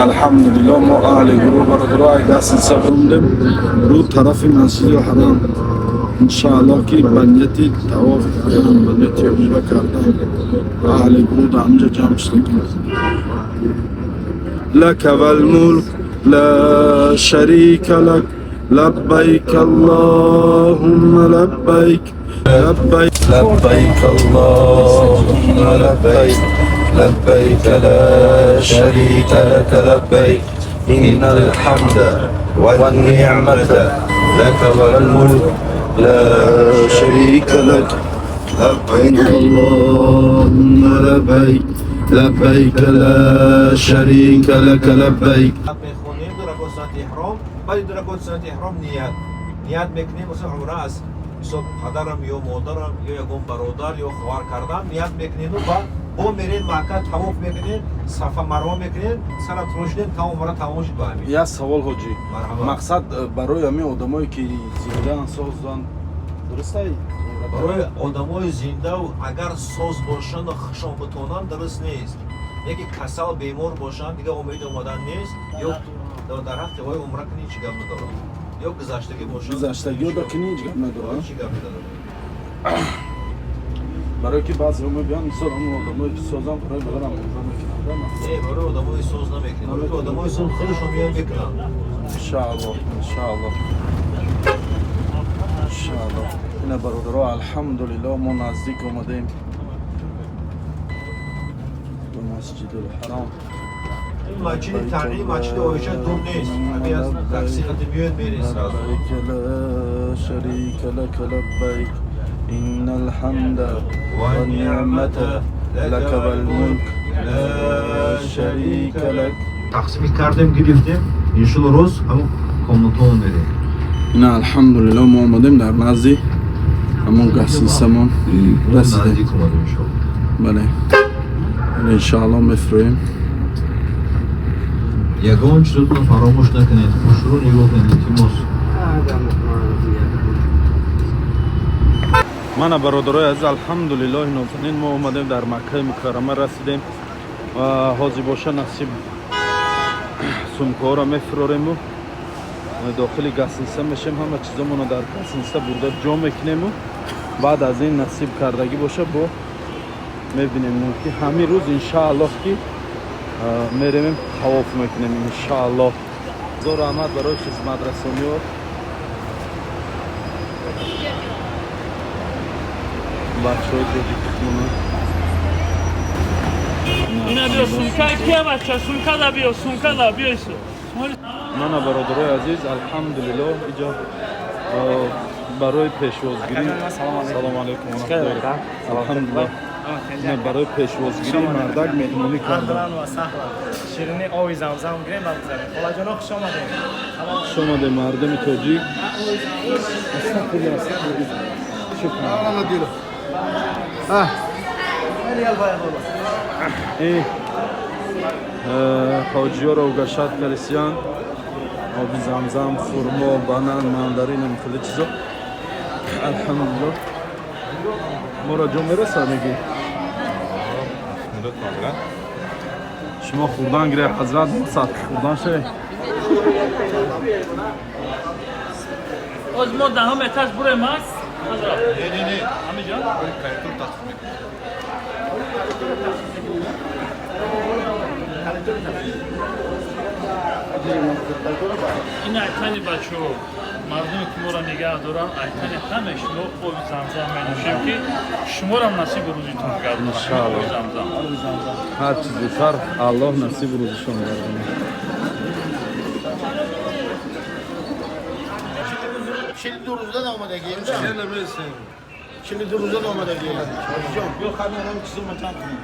Алҳамдулилло, мо аҳли гурӯҳ, бародаро, ай гостиница бундем рӯ тарафи Масҷиди Ҳарам, иншааллоҳ, ки ба нияти тавоф кардан, ба нияти умра кардан аҳли гурӯҳ дар ҳамҷа ҷамъ шудем. لك والملك لا شريك لك، لبيك اللهم لبيك، لبيك لبيك اللهم لبيك، لبيك لا شريك لك لبيك، إن الحمد والنعمة لك والملك لا شريك لك. لبيك اللهم لبيك، لبيك لا شريك لك لبيك. Мехонем ду ракот суннати эҳром, баъди ду ракот суннати эҳром ният мекунем, масалан, умра аз мисол падарам ё модарам ё ягон бародар ё хоҳар кардам, ният мекунеду ба бо мерен Макка, тавоф мекунем, Сафа Марва мекунем, сара трошидем, тамом, умра тамом шуд ба ҳамин. Як савол, ҳоҷӣ. Марҳамат. Мақсад, барои ҳамин одамое ки зиндаан, созанд, дурустай? Барои одамои зиндау агар соз бошанд, хушон бутонанд, дуруст нест. Яке касал, бемор бошанд, дига умед омадан нест ё дар ҳаққи вай умра кунӣ, ҳеҷ гап надорад, ё гузаштагӣ бошанд. Гузаштагиё да кунӣ, ҳеҷ гап надорад. Ҳеҷ гап надорад. Барое ки баъзеҳо мегӯянд, мисол, ҳамон одамое ки созанд, барои барам умра мекунанд. Не, барои одамои соз намекунем, барои ки одамои соз худашон меоянд, мекунанд. Иншааллоҳ, иншааллоҳ, иншааллоҳ. Ина, бародаро, алҳамдулиллоҳ, мо наздик омадем ба Масҷидулҳаром. Ин масҷиди Танъим, масҷиди Оиша дур нест. Ҳамин аз такси қати меояд, меред сразу. لبيك لا شريك لك لبيك، إن الحمد والنعمة لك والملك لا شريك لك. Тақсими кардем, гирифтем, иншолло, рӯз ҳамон комнатаон мерем. Ина, алҳамдулиллоҳ, мо омадем, дар назди ҳамон гостиницамон расидем. Наздик омадем, иншолло. Бале, иншоаллоҳ, мефурӯем. Ягон чизотон фаромӯш накунед, хушрӯ нигоҳ кунед, илтимос. Мана, бародарои азиз, алҳамдулиллоҳи нозанин, мо омадем, дар Маккаи Мукаррама расидем ва ҳозир боша, насиб, сумкаҳоро мефурорему дохили гостиница мешем. Ҳама чизомонро дар гостиница бурда ҷо мекунему баъд аз ин, насиб кардагӣ боша, бо мебинем, ки ҳамин рӯз, иншааллоҳ, ки меремем, тавоф мекунем, иншааллоҳ. Ҳазор раҳмат барои хизматрасониҳо. Бачаҳои тоҷикистона. Ина биё, сумка кия, бача, сумка да биё, сумка да биё исо. Мана, бародарои азиз, алҳамдулиллоҳ, иҷо барои пешвозгирӣ. Салому алайкум. Алҳамдулиллоҳ, барои пешвозгирии мардак меҳмонӣ кардам. Аҳлан ва саҳлан. Ширини оби Замзам гирем, ба гузарем. Холаҷоно, хуш омадем. Хуш омадем, мардуми тоҷик. Шукран. Ин ҳоҷиёро угощать карисиян: оби Замзам, хурмо, банан, мандарин, хеле чизо. Алҳамдулиллоҳ, моро ҷо мерасад, мегӣ? Шумо хӯрдан гире, ҳазрат, садқи хӯрдан шавед. Оз мо даҳум этаж бурем, ҳаст? Ҳазрат. Не, не, не. Ҳамиҷо? Калитор тақсим мекунем. Ин айтани бачаҳо, мардуме ки моро нигаҳ доранд, айтани ҳамаи шумо оби Замзам менӯшем, ки шуморам насиби рӯзитон гардонад. Иншааллоҳ. Оби Замзам. Ҳар чи зудтар Аллоҳ насиби рӯзишон гардонад. 42 рӯза омадагием. 42 рӯза омадагием. Ё, ҳамин чизо ма чанд кунем.